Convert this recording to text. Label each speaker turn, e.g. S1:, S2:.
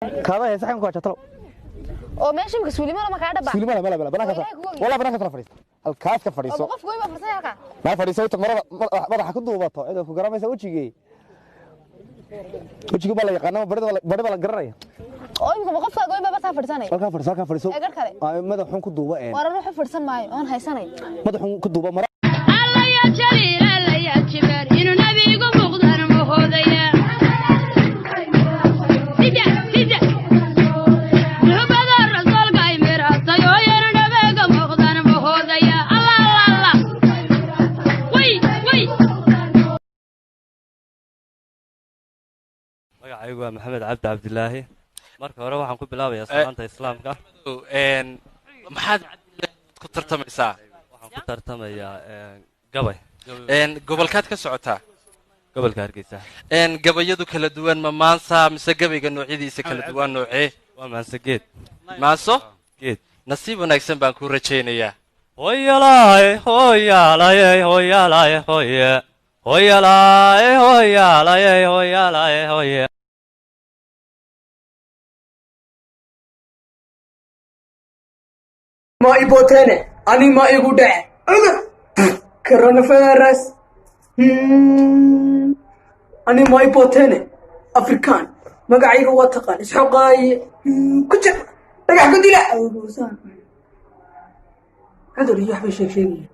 S1: Kaada heesa xagan ku hajatalo.
S2: Oo meesha imika suulimada ma kaa dhaba?
S1: Suuli male, male, male, banaanka.
S2: Oo Ilaahay kugu ogyahay.
S1: Walaa, banaanka tala fadhiista, halkaas ka fadhiiso.
S2: Oo qof goyn baa fadhisanaya halkaa?
S1: Maa fadhiiso inta marada madaxa ku duubato, cid ku garanaysa wejigee, wejiga baa la yaqaana, barida bari baa la garanaya.
S2: Oo imika ma qofkaa goyn baa bartaa fadhisanaya?
S1: Halkaa fadhiiso, halkaa fadhiiso.
S2: Ee gar kale.
S1: Aa, madaxun ku duuba een.
S2: Waran ruuxu fadhisan maayo oon haysanay.
S1: Madaxun ku duuba mara.
S3: Alla ya jaliil, alla ya jibaar, inuu nabigu muuqdaan mahoodaya. Sida sida muxubada rasuulka ay miratay oo yar nabiga muuqdaan mahoodaya. Allah, Allah, Allah, way way.
S4: Magacaygu waa Maxamed Cabdi Cabdilaahi. Marka hore waxaan ku bilaabayaa salaanta islaamka.
S5: Maxaad ku tartamaysaa?
S4: Waxaan ku tartamayaa gabay.
S5: Gobolkaad ka socotaa?
S4: Gobolka Hargeysa.
S5: Gabayadu kala duwan ma maansa mise gabayga noocyadiisa kala duwan noocee?
S4: Waa maanse geed.
S5: Maanso
S4: geed.
S5: Nasiib wanaagsan baan kuu rajaynayaa.
S4: Hoyalaay hoyalaay hoyalaay hoye hoyalaay hoyalaay hoyalaay hoye.
S6: Ma ibotene ani ma igu dhace cudur coronavirus. Ani ma ibotene Afrikaan, magacayga waa taqaan, isxoqaaye ku jir dhagax ku dila cudur iyo waxbay sheeg sheegaya.